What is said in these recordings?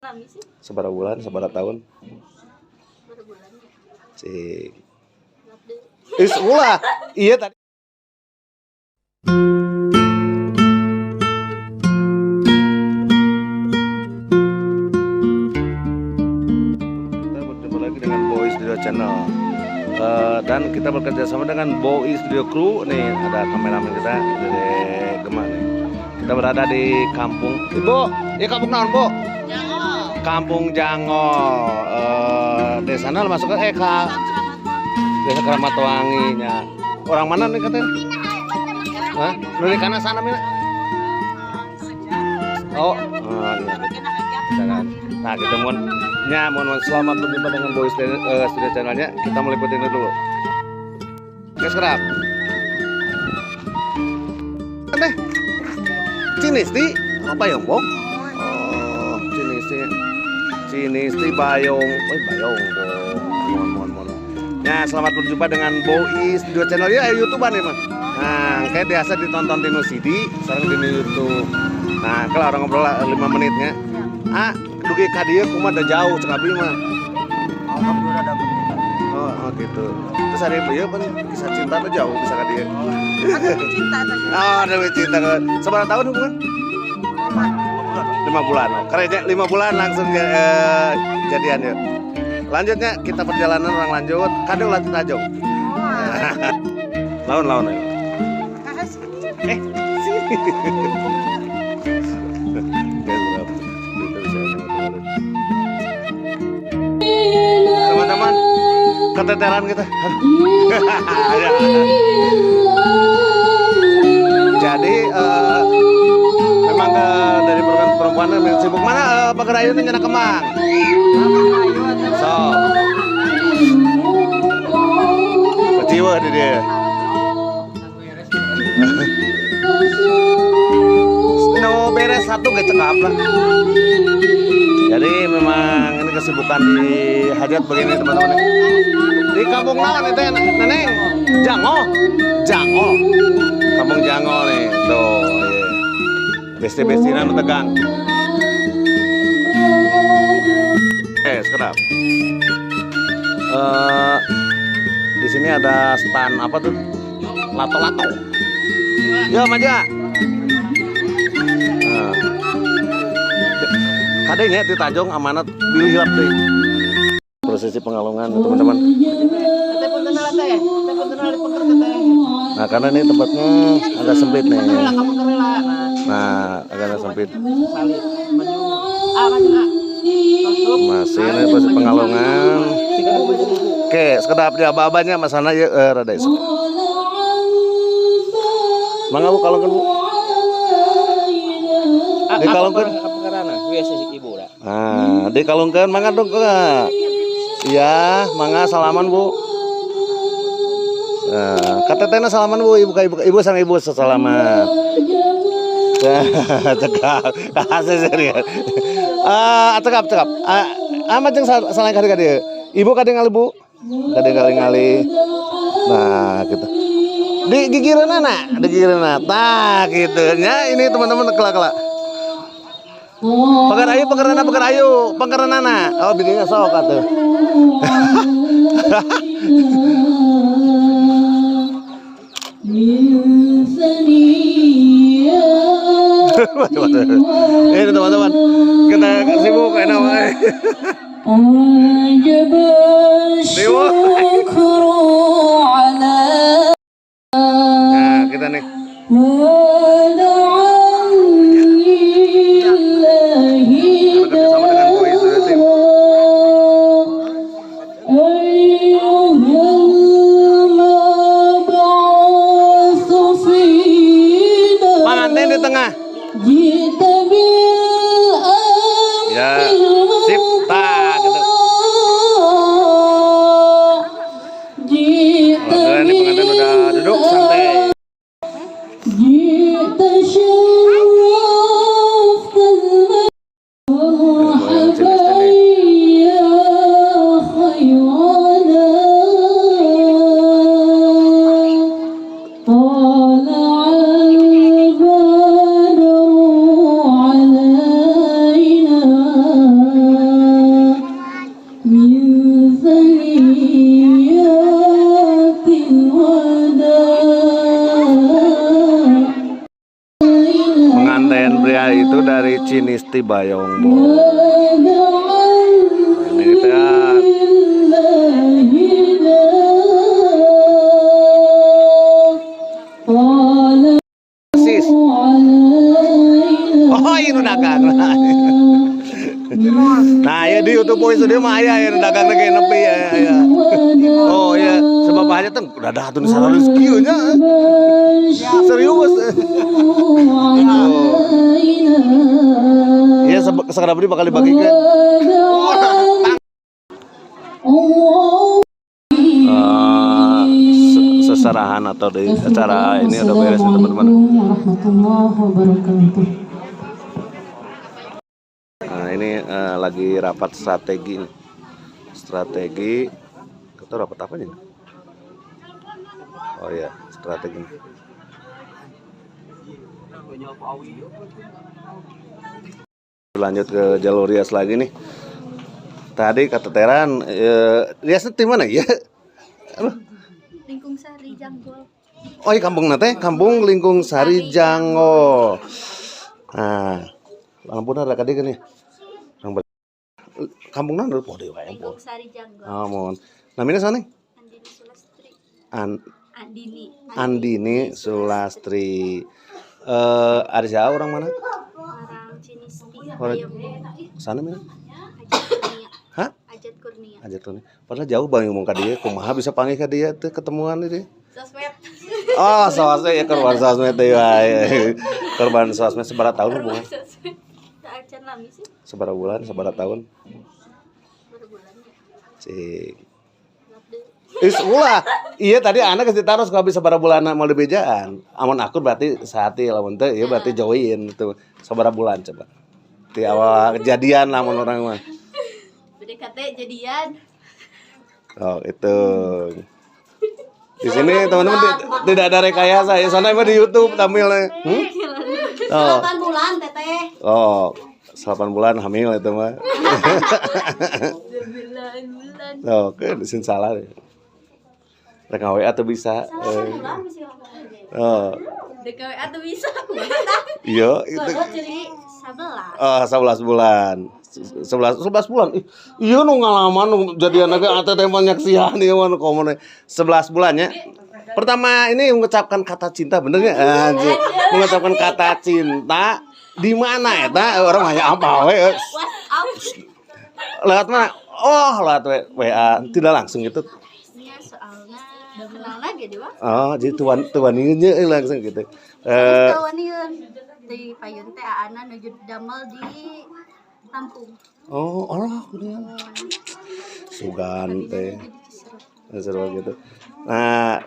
Lami sih. Sabaraha bulan, sabaraha tahun? Baru bulan ya. Cik. Ngabdi. Is ulah. Iya tadi. Kita berjumpa lagi dengan Boy Studio Channel. Dan kita bekerja sama dengan Boy Studio Crew. Nih ada kameramen kita dari Gema nih. Kita berada di kampung Ibu, ya kampung naon, Bu? Jangol. Kampung Jangol. Desana masuk ke Desa Keramatwangi nya. Orang mana nih katanya? Hah? Dari kana sana Mina? Oh, oh iya. Jangan. Nah, kita mohon nya mohon selamat berjumpa dengan Boy Studio, Studio Channelnya. Kita meliput ini dulu. Oke, sekerap. Teh. Cinisti, oh Bayong Bong. Oh, Cinisti. Cinisti Bayong. Oh, Bayong Bong. Mohon mohon mohon. Nah, selamat berjumpa dengan Boy Studio Channel ya, YouTuber nih, Mas. Nah, kayak biasa ditonton di CD, sekarang di YouTube. Nah, kalau orang ngobrol 5 menitnya. Ah, dugi ka dieu kumaha da jauh cek abi mah. Alhamdulillah ada bener. Oh, oh gitu. Terus hari ieu kan kisah cinta tuh jauh bisa ka dieu. Ada cinta tadi. Oh, demi cinta. Sabaraha tahun hubungan? 5 bulan. Oh, kerennya 5 bulan langsung jadian ya. Lanjutnya kita perjalanan orang lanjut, kade ulah tajong. Lawan lawan ayo. Eh, sini. Teman-teman, keteteran kita. Jadi memang dari perempuan memang sibuk. Mana Pak Gerayu ini nyana kemang. So, keciwa di dia. No beres satu gak cekap lah. Jadi memang ini kesibukan di hajat begini teman-teman. Di kampung naon itu ya, Neneng? Jango. Jango. Kampung Jango nih. Tuh, iya. Besti-bestina nu tegang. Sekedap. Di sini ada stand apa tuh? Lato-lato. Yo, maju. Nah. Kadangnya di Tanjung amanat bilih hilap deh. Prosesi pengalungan teman-teman. Nah, karena ini tempatnya agak sempit nih. Nah, agak sempit. Masih ini proses pengalungan. Oke, sekedap di aba-abanya Mas Hana ya rada isuk. Mangga Bu kalungkeun Bu. Dikalungkeun. Nah, dikalungkeun mangga dong Kak. Iya, mangga salaman Bu. Nah, katetena salaman Bu, ibu ka ibu, ibu sang ibu sesalaman. Cekap. Serius. Ah, cekap, cekap. Ah, macam salah kali kali. Ibu kadang ngali Bu. Kadang kali ngali. Nah, gitu. Di gigireunna, di gigireunna. Tah, gitu. Nya ini teman-teman kelak-kelak. Pagar ayu, pagarana, pagar ayu, pagarana. Oh, bikinnya sok atuh. Ini teman-teman, kita sibuk enak. Nah, kita nih. Bekerja sama dengan Boy Studio Team. Pengantin di tengah. Ya, sip, tak gitu. Cinisti Bayongbong. Ini kita sis. Oh, ini dagang. Nah, ya di YouTube Boy Studio mah aya ya dagang lagi nepi ya, ya. Oh ya, sebab aja tuh udah dah tuh salah kieu nya. Serius. Oh. Iya, sekarang beri bakal dibagikan. Seserahan atau di acara ini udah beres nih teman-teman. Nah, ini lagi rapat strategi nih. Strategi atau rapat apa nih? Oh ya, strategi. Lanjut ke jalur rias lagi nih. Tadi kata Teran, riasnya di mana ya? Aduh. Lingkung Sari Janggol. Oh iya, kampung nate, kampung Lingkung Sari Janggol. Nah, ampun ada kadi kan ya. Kampung mana poh deui wae. Lingkung Sari Janggol. Oh, mohon. Namanya sana? Andini Sulastri. Andini. Andini Sulastri. Ada siapa orang mana? Orang Cinisti. Orang sana mana? Ajat Kurnia. Hah? Ajat Kurnia. Ajat Kurnia. Padahal jauh bang ngomong ka dia, kumaha bisa panggil ka dia teh ketemuan ini. Sosmed. Oh, sosmed ya, korban sosmed teh wae. Korban sosmed seberapa tahun hubungan? Acan lami sih. Seberapa bulan, seberapa tahun? Berapa bulan ya? Cik. Is ulah. Iya tadi anak kasih taruh suka habis seberapa bulan mau dibejaan. Amun aku berarti sehati lamun teu iya berarti join tuh. Seberapa bulan coba. Di awal kejadian lah mun orang mah. BDKT jadian. Oh, itu. Di sini teman-teman tidak ada rekayasa ya. Soalnya emang di YouTube tampilnya. Hmm? Oh. 8 bulan teteh. Oh, 8 bulan hamil itu mah. 9 bulan. Oh, oke, di sini salah. Rek WA tuh bisa. 8 bulan masih lama. Oh. Dek WA tuh bisa. Iya, itu. Jadi 11. Oh, 11 bulan. 11 bulan. Ih, iya nu ngalaman nu jadian lagi ateh teh nyaksian ieu mah nu komo 11 bulan ya. Pertama ini mengucapkan kata cinta bener nggak? Anjir. Mengucapkan kata cinta di mana eta? Orang hanya apa we? WhatsApp. Lewat mana? Oh, lewat WA. Tidak langsung gitu. Iya, soalnya kenal lagi deh, Bang. Oh, jadi tuan ini langsung gitu. Tuan ieu di payun teh aana nuju damel di kampung. Oh, Allah kunia. Sugan teh. Seru gitu. Nah,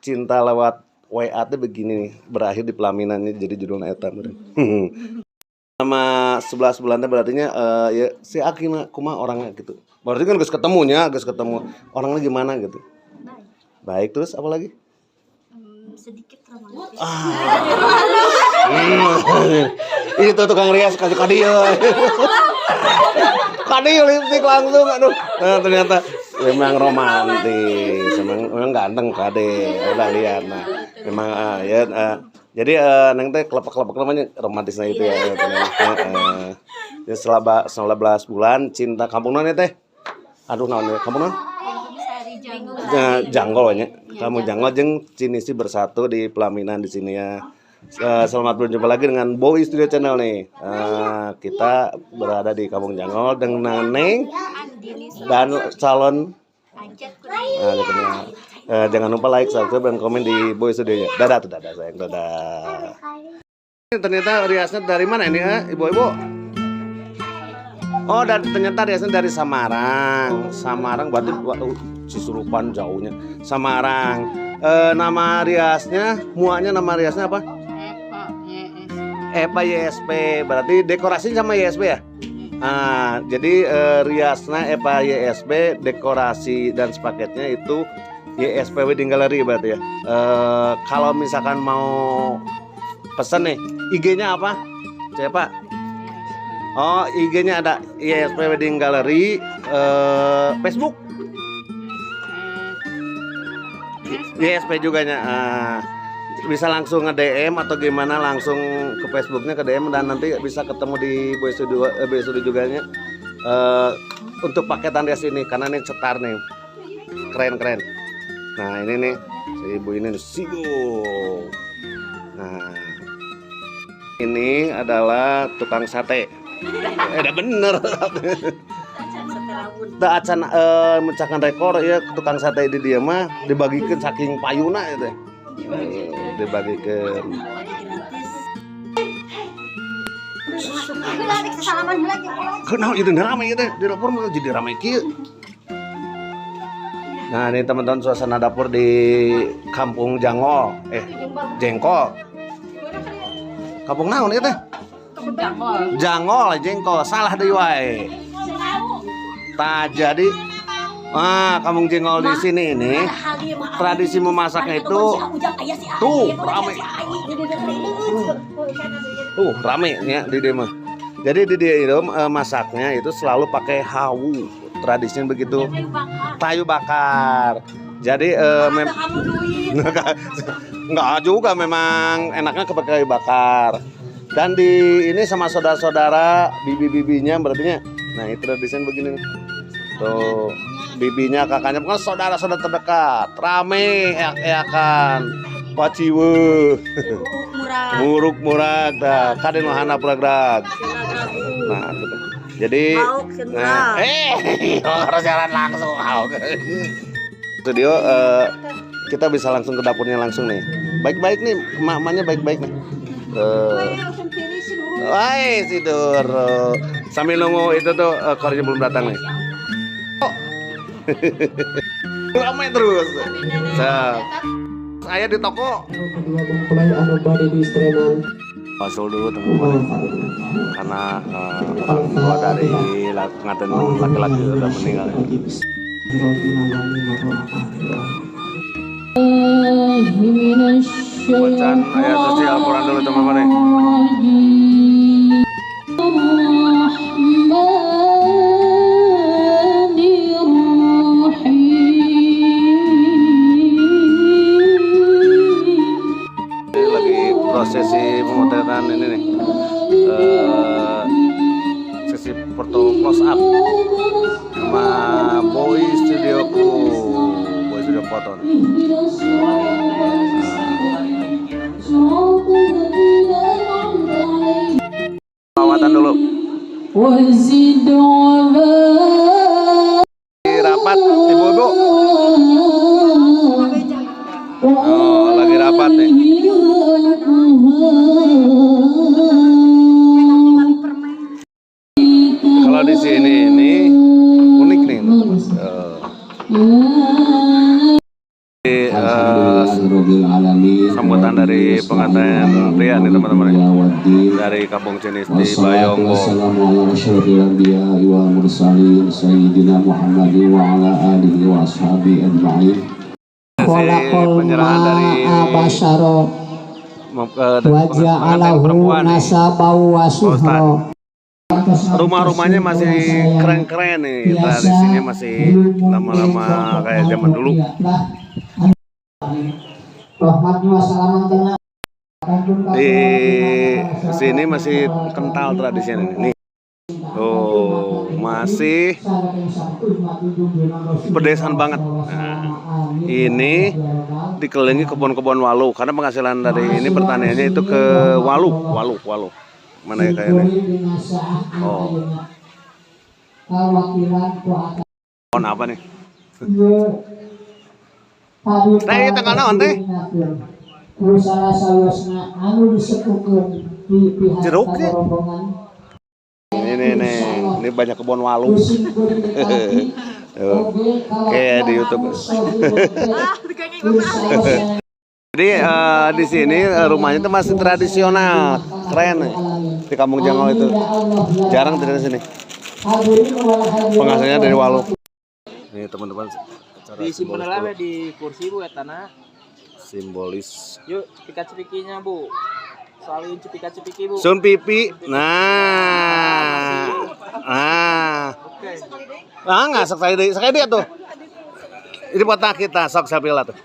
cinta lewat WA tuh begini nih, berakhir di pelaminannya jadi judulnya eta meureun. Sama 11 bulan teh berartinya ya si Akina kumaha orangnya gitu. Berarti kan geus ketemunya, geus ketemu. Orangnya gimana gitu. Baik. Baik, terus apa lagi? Sedikit romantis. Itu tukang rias kasih kadieu. Kadieu lipstick langsung aduh. Nah, ternyata memang romantis, memang ganteng kade. Udah lihat nah. Memang ya jadi neng teh kelepek-kelepek namanya romantisnya itu ya. Ya selama 11 bulan cinta kampung naon teh? Aduh naon ya kampung naon? Janggol nya. Kamu Janggol jeung Cinisti bersatu di pelaminan di sini ya. Selamat berjumpa lagi dengan Boy Studio Channel nih. Kita berada di Kampung Janggol dengan Neng dan calon Nah, jangan lupa like, subscribe, dan komen di Boy Studio nya. Dadah tuh, dadah sayang, dadah. Ternyata riasnya dari mana ini, ibu-ibu? Oh, dan ternyata riasnya dari Samarang. Samarang berarti Cisurupan jauhnya. Samarang. Nama riasnya, muanya nama riasnya apa? Eva YSP. Berarti dekorasinya sama YSP ya? Nah, jadi riasnya Eva YSP, dekorasi dan sepaketnya itu YSP Wedding Gallery berarti ya. Kalau misalkan mau pesen nih, IG-nya apa? Siapa? Oh, IG-nya ada YSP Wedding Gallery, Facebook YSP juga nya. Bisa langsung nge-DM atau gimana, langsung ke Facebooknya, ke DM, dan nanti bisa ketemu di Boy Studio, Boy Studio juga nya. Untuk paketan rias ini karena ini cetar nih. Keren-keren. Nah, ini nih si ibu ini nih, sibuk. Nah, ini adalah tukang sate. Udah bener. Teu acan mecahkan rekor ya tukang sate di dia mah, dibagikan saking payuna itu. Dibagikan. Kenal itu rame itu di dapur mah jadi rame kieu. Nah, ini teman-teman suasana dapur di Kampung Jangol, Jengkol. Kampung naon ieu teh? Jangol. Jangol, Jengkol, salah deui wae. Tah jadi kampung Jengkol di sini ini tradisi memasaknya itu tuh rame. Tuh rame ya di dia mah. Jadi di dia itu masaknya itu selalu pakai hawu, tradisinya begitu. Kayu bakar. Jadi enggak juga, memang enaknya ke kayu bakar. Dan di ini sama saudara-saudara, bibi-bibinya berarti. Nah, itu tradisinya begini nih. Tuh, bibinya, kakaknya, bukan saudara-saudara terdekat. Rame, eak-eakan. Paciwe. Muruk murag dah. Kaden wahana pragrak. Nah, gitu. Jadi nah, harus jalan langsung. Studio kita bisa langsung ke dapurnya langsung nih. Baik-baik nih, emak-emaknya baik-baik nih. Wah, tidur. Sambil nunggu itu tuh kornya belum datang nih. Oh. Ramai terus. Saya di toko. Pasul dulu teman-teman, karena orang tua dari pengantin laki-laki sudah meninggal. Bacaan ayat suci Al-Quran dulu teman-teman nih. Ini lagi prosesi pemotretan ini nih. Sesi foto close up sama Boy Studio Crew, Boy Studio Foto. Perawatan dulu. Rapat ibu-ibu. Oh, lagi rapat nih. Kalau di sini ini unik nih. Sambutan dari pengantin pria nih teman-teman dari Kampung Cinisti Bayongbong. Penyerahan dari pengantin perempuan nih. Rumah-rumahnya masih keren-keren nih, tradisinya masih lama-lama kayak zaman dulu. Di sini masih kental tradisinya nih. Oh, masih pedesaan banget. Nah, ini dikelilingi kebun-kebun walu karena penghasilan dari ini pertaniannya itu ke walu, walu. Mana ya kayaknya? Oh. Pohon apa nih? Teh, ini tanggal naon teh? Jeruk ya? Ini nih, ini banyak kebun walu. Kayak di YouTube. Jadi di sini rumahnya itu masih tradisional, keren nih. Di Kampung Jangol itu jarang tidak di sini. Penghasilannya dari walu. Ini teman-teman, disimpan lah di kursi Bu etana. Simbolis. Yuk, cepika-cepikinya Bu. Soalin cepika-cepiki Bu. Sun pipi. Nah. Nah. Oke. Nah, nggak sok saya dia tuh. Ini foto kita sok selfie lah tuh.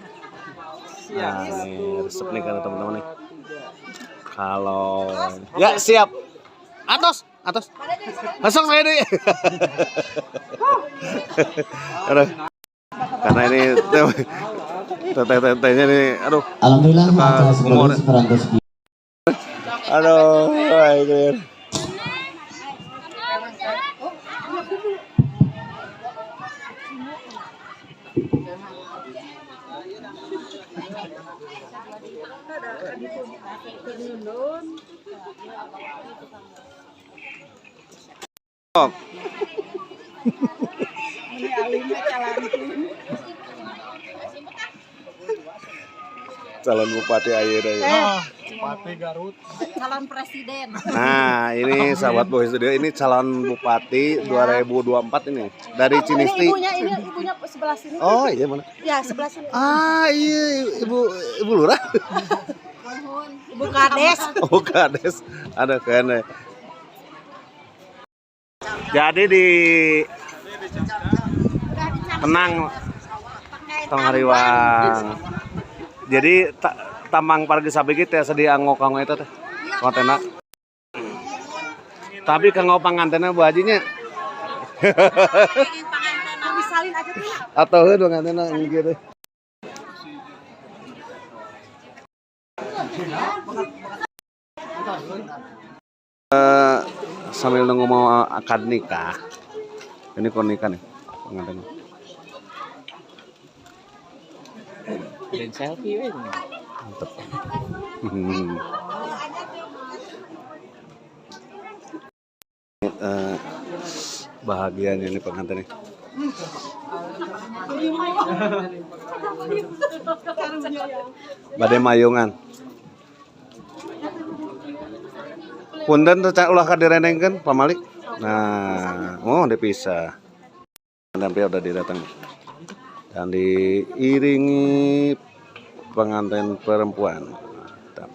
Siap. Nah, ini resep nih karena teman-teman nih. 2, 3. Kalau ya siap. Atos, atos. Masuk saya deh. Aduh. Karena ini teteh-tetehnya nih, aduh. Alhamdulillah acara umur. sebelum 100. Aduh, wah, ini. Calon bupati ayeuna ya. Bupati Garut. Calon presiden. Nah, ini sahabat Boy Studio, ini calon bupati 2024 ini dari Cinisti. Ini ibunya, ini ibunya sebelah sini. Oh, iya mana? Ya, sebelah sini. Ah, iya Ibu Ibu Lurah. Ibu Kades. Oh, Kades. Ada kayaknya. Jadi di menang Tong Hariwang. Jadi tambang pargi sabigi teh sedia anggo kanggo eta teh. Kontena. Tapi kanggo pangantena Bu Hajinya Misalin aja tuh. atau heuh pangantena gitu. Sambil nunggu mau akad nikah. Ini kok nikah nih pengantin. Dan selfie we. Mantep. Bahagianya ini pengantin nih. Bade mayungan. Punten teh ulah ka direnengkeun pamalik. Nah, oh dipisah. Sampai udah didatang dan diiringi pengantin perempuan. Mantap.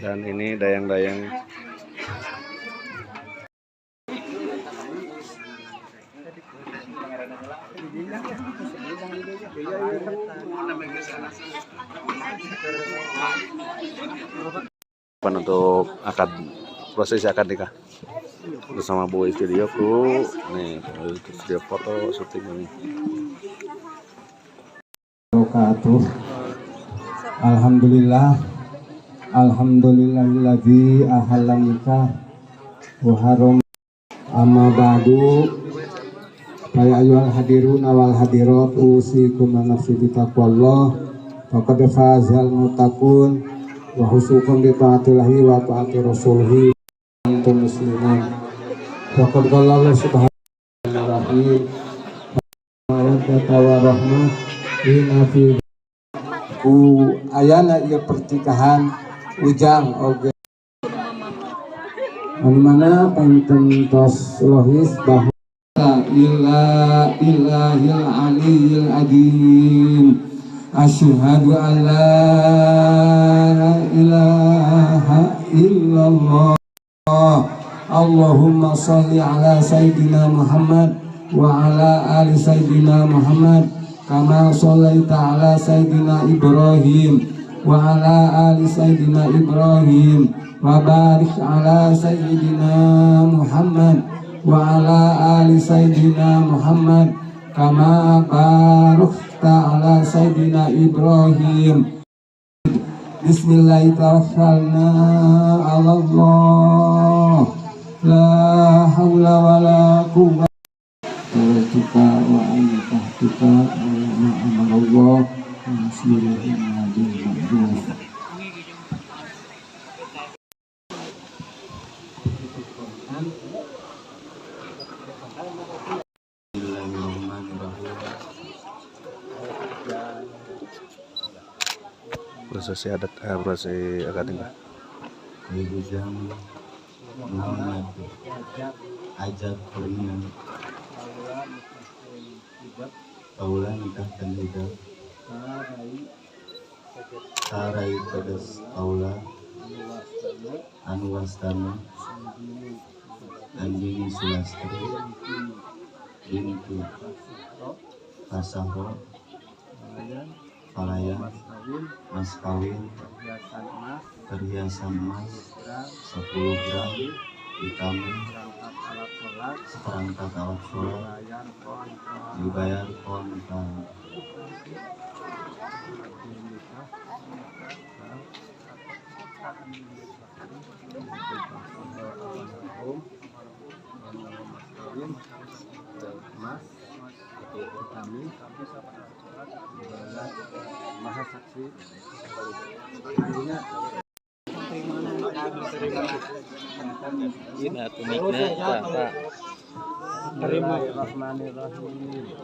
Dan ini dayang-dayang. Untuk akad proses akad nikah bersama Boy Studio kru nih, Boy Studio foto syuting ini. Wabarakatuh. Alhamdulillah, alhamdulillahilladzi ahalla nikah wa haram amma ba'du. Ya ayyuhal hadiruna wal hadirat, usikum wa nafsi bitaqwallah faqad fazal muttaqun wa husukum bi ta'atillahi wa ta'ati rasulihi antum muslimun. Faqad qala Allah subhanahu wa ta'ala mawaddata wa rahmah inna fi ku ayana ieu pertikahan ujang oge anu mana panten tos lohis bahwa illa illahil aliyil azim asyhadu an la ilaha illallah Allahumma sholli ala sayyidina Muhammad wa ala ali sayyidina Muhammad kama shallaita ala sayyidina Ibrahim wa ala ali sayyidina Ibrahim wa barik ala sayyidina Muhammad wa ala ali sayyidina Muhammad kama barakta ala sayyidina Ibrahim. Bismillahirrahmanirrahim. Allah la haula wala quwwata wa anta wa amarallah wa Prosesi adat, prosesi akad nikah. Ujang Muhammad Ajab Kurnia Paula nikahkan Ida Ka rai teges kaula anu wastana Andini Sulastri binti Pasahro kalayan mas kawin perhiasan emas 10 gram ditambah seperangkat alat sholat dibayar kontan.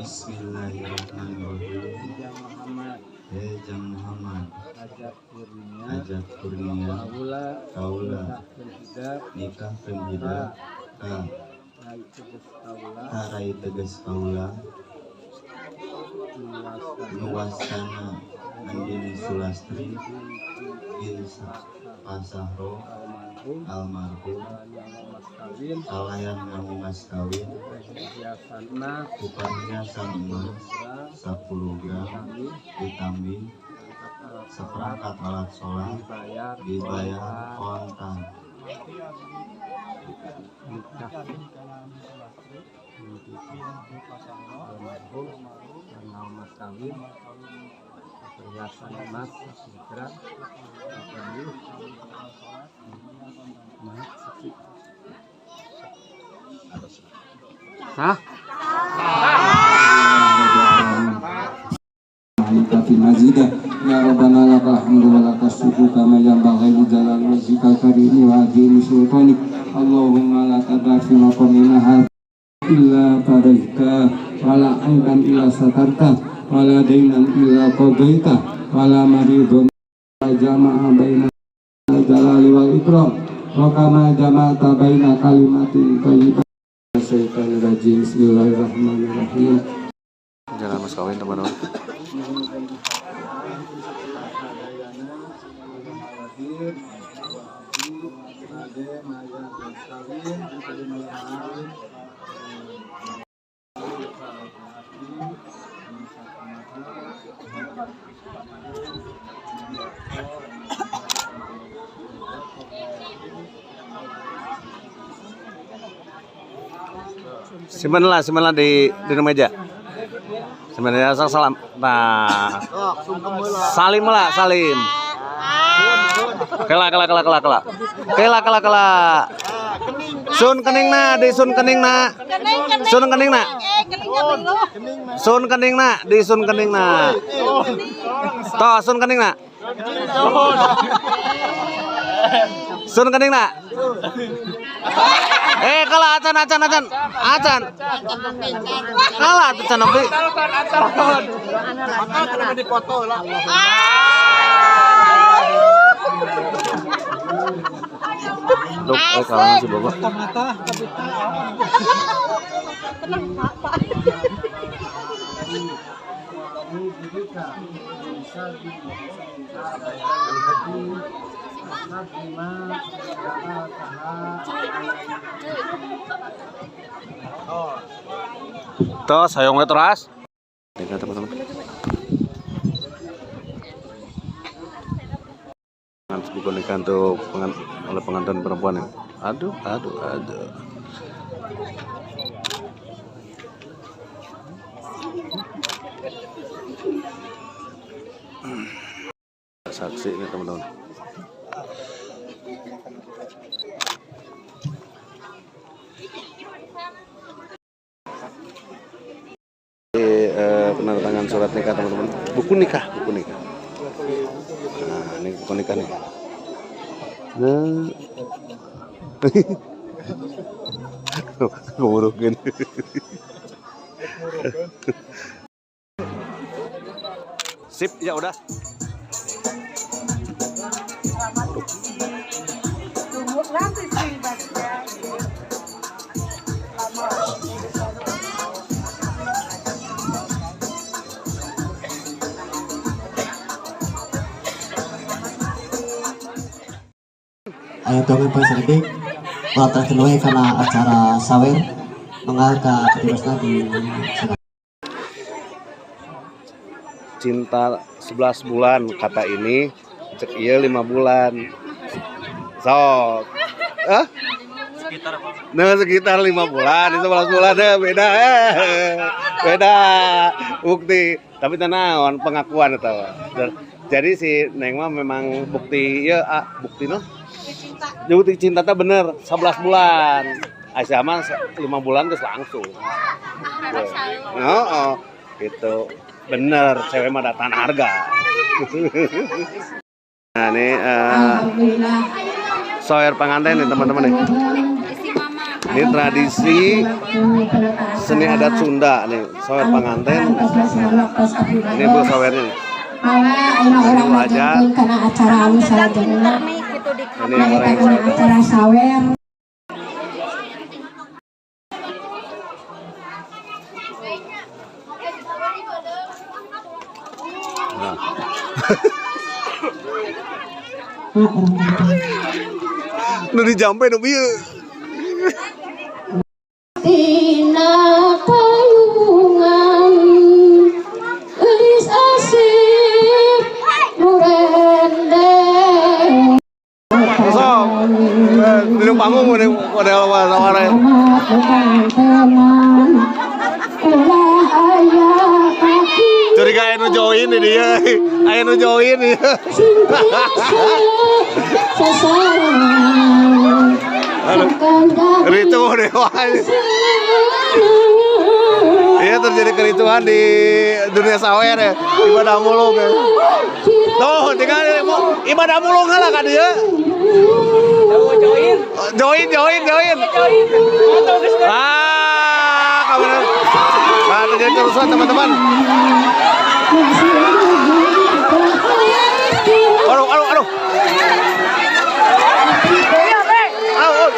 Bismillahirrahmanirrahim. Jang Muhammad Hajat Kurnia kaula nikah hidap ka rai teges kaula nuwastana Andini Sulastri bin Pasahro almarhum kalayan nganggo mas kawin perhiasan emas 10 gram ditambah seperangkat alat sholat dibayar kontan. Perhiasan emas 10 gram sah. Ya Rabbana lakal hamdu wa lakal syukru kama yanbaghi li jalali wajhikal karimi wa azimi sultanik. Allahumma la tad'a fi maqamina hadza illa farajta wa la aiban illa satarta wa la dainan illa qadaita wa la maridun jama'a baina jalali wal ikram wa kama jama'ta baina kalimatin thayyibah. Syaitanir rajim. Bismillahirrahmanirrahim. Jalan mas kawin teman-teman. Simpenlah di meja. Simpen ya, salam. Nah, salim lah, salim. Kela kela kela kela kela. Kela kela kela. Sun kening na, di sun kening na. Sun kening na. Sun kening na, di sun kening na. Toh sun kening na. Sun kening na. Kalah acan acan acan acan. Kalah acan nembe. Duh, kalah si Bapak. Tos, hayong we teras. Tinggal teman-teman. Buku nikah untuk oleh pengantin perempuan ya. Aduh, aduh, aduh. Saksi ini teman-teman. Penandatangan surat nikah teman-teman. Buku nikah, buku nikah. Nah, ini buku nikah nih. Nah. Ngurukin. Sip, ya udah. Aya tuangan paling sakedik. Ulah terakhir we kana acara sawer. Mangga ka katibasna di sana. Cinta 11 bulan kata ini, cek iya 5 bulan. Sok. Hah? Nah, sekitar 5 bulan, 11 bulan deh, beda, eh. Beda bukti. Tapi tenang, pengakuan atau. Jadi si Neng mah memang bukti ya, ah, bukti no. Bukti cinta teh bener 11 bulan. Aisyah mah 5 bulan terus langsung. Oh, gitu. Bener, cewek mah datang harga. Nah, ini Alhamdulillah. Sawer pengantin nih, teman-teman nih. Ini tradisi seni adat Sunda nih, sawer pengantin. Ini bu sawernya nih. Mangga ayeuna urang Bu Hajar. ngajengkeun kana acara anu salajengna. Gitu di Ini orang Nyaeta yang kana sawer. Acara sawer. Nah. Nah, urang teh. Nu dijampe nu bieu. Tina payungan Elis asik nurendeng. Sok. Di panggung model model saware. Amat teman ulah aya kaki. Curiga aya nu join di dia. Aya nu join ieu. Sing tiasa sasaran. Aduh. Ricuh deh wae. Iya, terjadi kericuhan di dunia sawer ya. Ibadah mulung ya. Tuh, tinggal mau ibadah mulung lah kan dia. Join. Join, join, join. Ah, kamu. Nah, terjadi kerusuhan, teman-teman. Aduh, aduh, aduh. Aduh, aduh.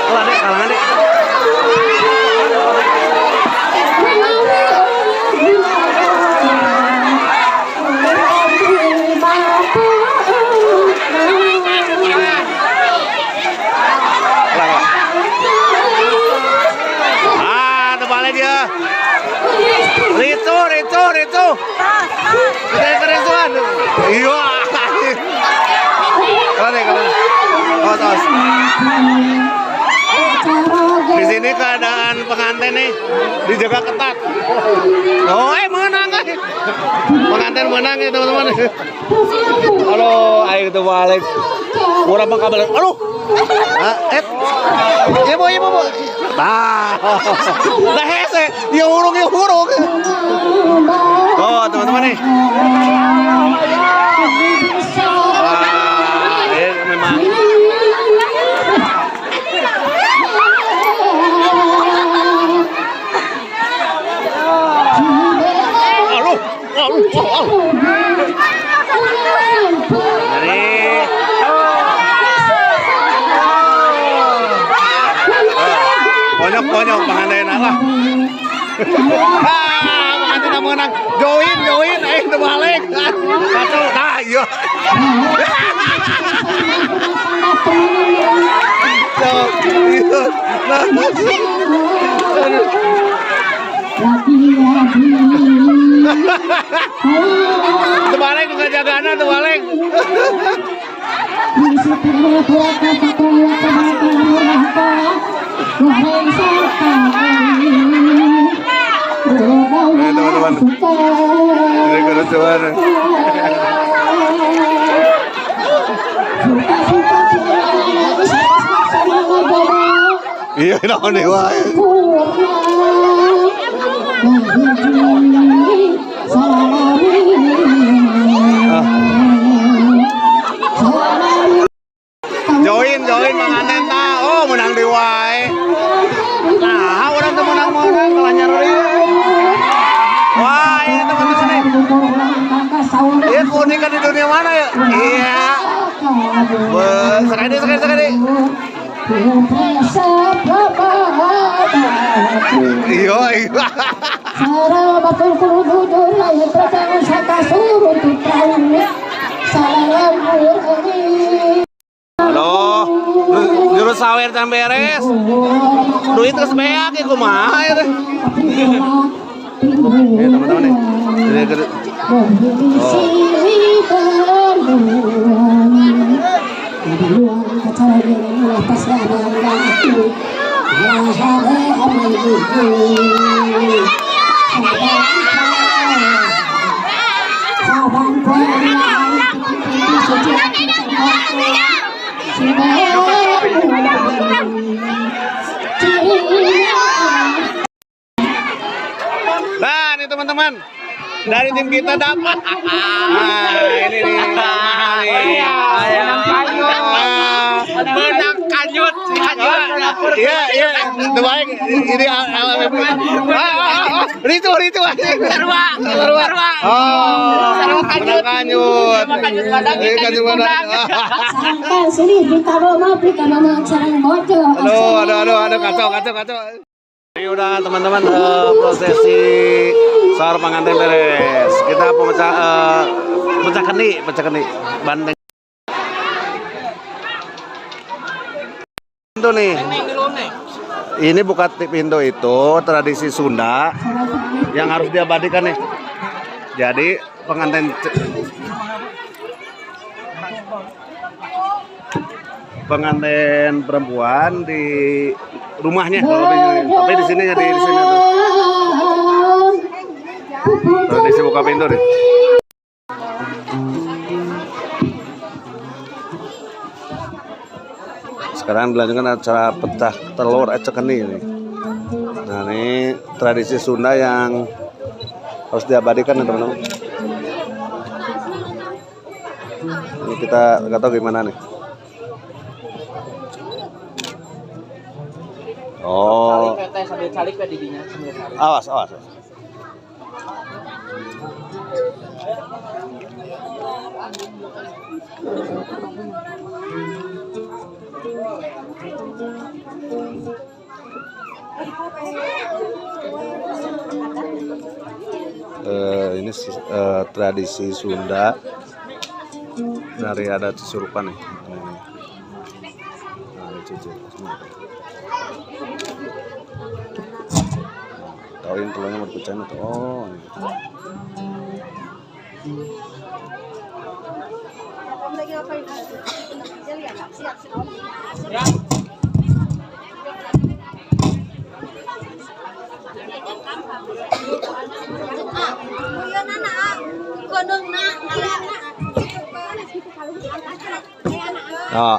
Kalah dek, kalah dek. Kalah, kalah. Ah, terbalik dia. Ricuh, ricuh, ricuh. Terjadi kericuhan. Iya. Kalah deh, kalah. Awas, awas. Di sini keadaan pengantin nih dijaga ketat. Oh, eh menang kan? Pengantin menang ya, teman-teman. Aduh, ayo kita balik. Kurang balik. Aduh. Ah, eh. Iya bu, iya bu, bu. Nah, nah hese, ya hurung, ya hurung. Oh, teman-teman nih. Wah, ini memang. Aduh, aduh, aduh. Jadi, bonyok bonyok pengantin lah. Ah, pengantin menang. Join, join, eh terbalik. Kacau, nah iya. Iya. Nah, aduh. Terbalik bukan jagana, terbalik. Eh, teman-teman. Ini kerusuhan. Iya, naon nih wae. Ah. Join, join pengantin ta. Oh, menang di wae. Nah, urang teu menang-menang kalah nyareri. Wah, ini teman-teman nih. Iya, kuning kan di dunia mana ya? Iya. Be, sekali sekali sekali. Iya, iya. Halo, jurus sawer can beres. Duit geus beak ya kumaha ya teh. Nih teman-teman nih. Ini Nah, ini teman-teman. Dari tim kita dapat. Nah, ini nih. Menang kanyut, kanyut. Iya, iya, itu baik. Ini ricu, ricu. Sarua, sarua. Oh, Sarua kanyut. Kanyut. Kanyut badak, Ini kanyut kanyut badak. Sangkan sini berita mah berita mama sareng mojo. Aduh, aduh, aduh, aduh, kacau, kacau, kacau. Ini udah teman-teman prosesi sahur pengantin beres. Kita pemecah pecah kendi, banteng. Pintu nih. Ini buka pintu itu tradisi Sunda yang harus diabadikan nih. Jadi pengantin pengantin perempuan di rumahnya kalau lebih, tapi di sini jadi di sini tuh. Tradisi buka pintu nih. Sekarang dilanjutkan acara pecah telur cekeni ini. Nah, ini tradisi Sunda yang harus diabadikan ya teman-teman. Ini kita nggak tahu gimana nih. Oh, Sambil calik teh didinya, sambil calik. awas, awas. Ini tradisi Sunda dari ada Cisurupan nih. Ini nih. Nah, ada cucu. Tauin telurnya mau dipecahin atau oh ini. Oh.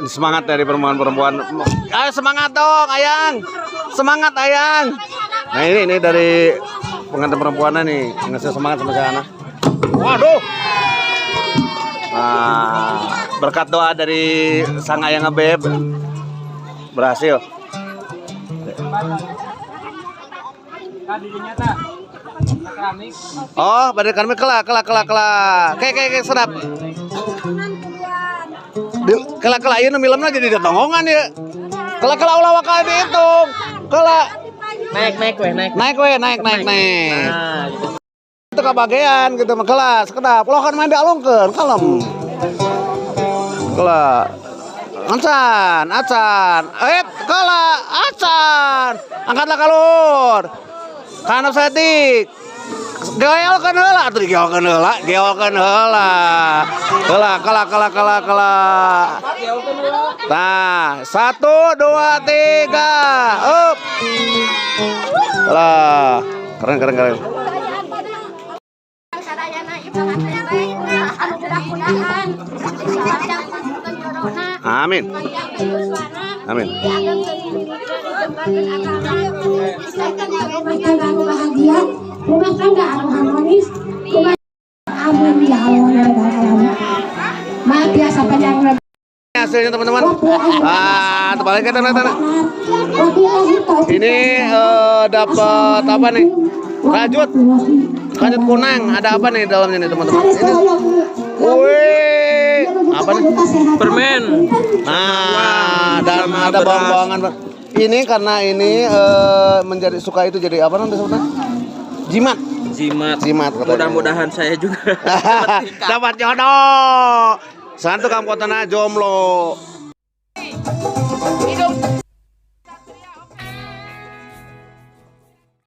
Semangat dari perempuan-perempuan. Ayo semangat dong, Ayang. Semangat, Ayang. Nah, ini dari pengantin perempuannya nih, ngasih semangat sama si Ana. Waduh. Nah, berkat doa dari sang ayang ngebeb berhasil. Oh, pada kami kelak kelak kelak kelak. Kayak kayak kayak sedap. Kelak kelak ieu nu milemna jadi datonggongan ya. Kelak kelak ulah waka dihitung. Kelak Naik, naik weh, naik. naik we, naik naik naik. Nah, gitu. Itu kebagian gitu mah kelas, kedap. Ulah kan main dialungkeun, kalem. Kelak. Acan, acan. Kelak, acan. Angkatlah kalur. Kanap saeutik. Geolkeun heula atuh digeolkeun heula, geolkeun heula. Heula, kelak, kelak, kelak, kelak. Nah, 1 2 3. Up. Lah, keren keren keren. Amin. Amin. Rumah tangga anu bahagia, rumah tangga anu harmonis, rumah amin ya Allah ya Rabbal alamin. Maha biasa panjang Hasilnya teman-teman. Ah, terbalik ke tanah tanah. Ini dapat apa nih? Rajut. Rajut kunang. Ada apa nih dalamnya nih teman-teman? Ini. Wih, apa nih? Permen. Nah, dan ada bawang-bawangan. Ini karena ini menjadi suka itu jadi apa namanya sebutnya? Jimat. Jimat. Jimat katanya. Mudah-mudahan saya juga Dapat jodoh. Santu tukang potona jomblo.